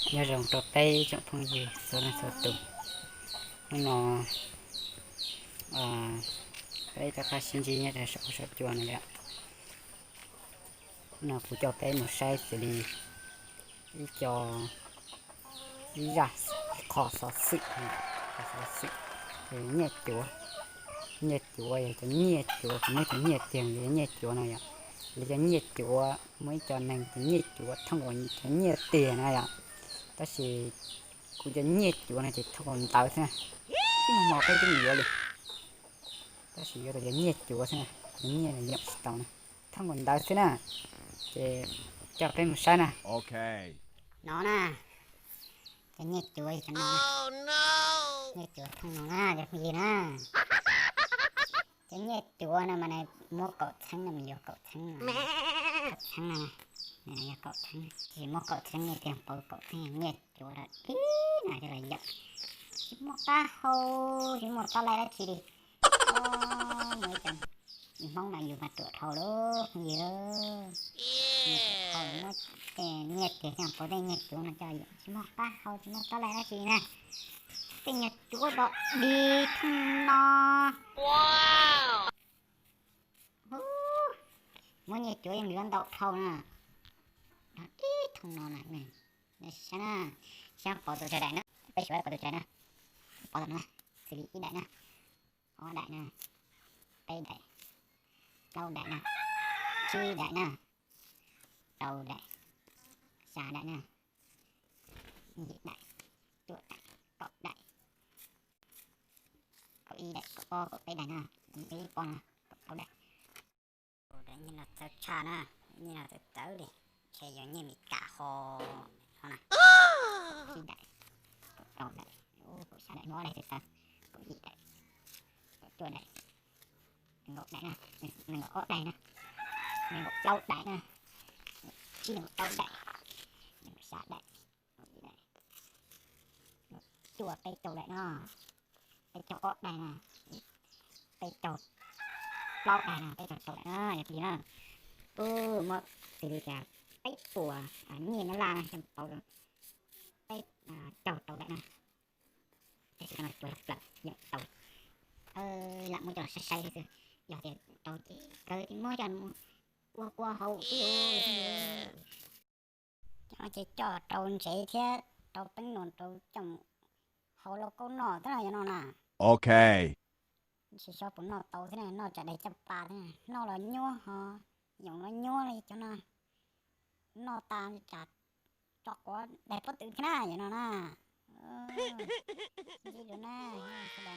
Nyob zoo rau peb tsoom phooj ywg txhua leej txhua tus. Hnub no peb rov qab sib ntsib nyob rau saum huab saum cua no yom. Hnub no kuv coj peb mus saib xws li ib co, ib zaj, ib qho xov xwm, qho xov xwm nyiaj cuav. Nyiaj cuav yog cov nyiaj cuav, kuv muab cov nyiaj tiag li nyiaj cuav no yom. Li cov nyiaj cuav, muaj ib co neeg cov nyiaj cuav thooj cov nyiaj tiag na yom. Tab sis kuv cov nyiaj cuav no ces thooj kaus ntawv xwb na. Tib hmo peb twb mus yuav li, tab sis yuav tau cov nyiaj cuav xwb na, cov nyiaj yoom tsis tau na, thooj kaus ntawv xwb na. Ces coj peb mus saib na. No na, cov nyiaj cuav, cov no, nyiaj cuav thooj no na cov phooj ywg na. Cov nyiaj cuav no mas nws muab kaum txheeb no, mas yog kaum txheeb, kaum txheeb no, yog kaum txheeb, tsis muab kaum txheeb nyiaj tiag, pauv kaum txheeb nyiaj cuav rau tib na coj los yom. Tsis muaj qab hau, tsis muaj tab laij dab tsi li. Muaj ib co Hmoob no yus mas ruam dhau lawm phooj ywg. Muab tej nyiaj tiag coj pauv tej nyiaj cuav no coj yom, tsis muaj qab hau tsis muaj tab laij dab tsi na. Tej nyiaj cuav dog dig thooj no. Muab nyiaj cuav yeej yuav ntau dhau na. Dog dig thooj no na. Saib na, saib pauv tau tsawg daim na, peb saib pauv tau tsawg na. Pauv tau na, xws li ib daim na, ob daim na, peb daim, plaub daim na, tsib daim na, rau daim, xya daim na, yim daim, cuaj daim, kaum daim, kaum ib daim, kaum ob, kaum peb daim na, peb pob na, kaum plaub daim. Nyiaj no txawv tshaj na, nyiaj no txawv txawv li, ntshe yog nyiaj Meskas ho no na. Tsib daim, kaum rau daim, kaum xya daim, kaum ob daim txawv txawv, kaum yim daim, kaum cuaj daim, nees nkaum daim na, nees nkaum ob daim na, nees nkaum plaub daim na, tsib nees nkaum plaub daim, nees nkaum xya daim, cuaj peb caug daim no, peb caug ob daim na, peb caug plaub daim na, peb caug rau daim na yog li na. Muab xws li tias peb puas nyiaj Nyab Laj na coj pauv peb caug rau daim na. Tab sis cov no cuav tawv plaws yeej tau. Lam muab coj los saib saib xwb, yog tias tau ces kawg ces muab coj mus ua kua hauv xwb. Cov no ces coj rau ntsev thiab rau teeb no rau coj mus hau lauj kaub noj xwb na yog no na. Ok. Tsis xyov puas noj tau thiab na, noj tsam daig caj pas thiab na, noj los nyuab ho, yoom los nyuab li cov no. Noj tas tsam tso quav daig pob tw thiab na yog no na. Ntsib dua na, sawv daws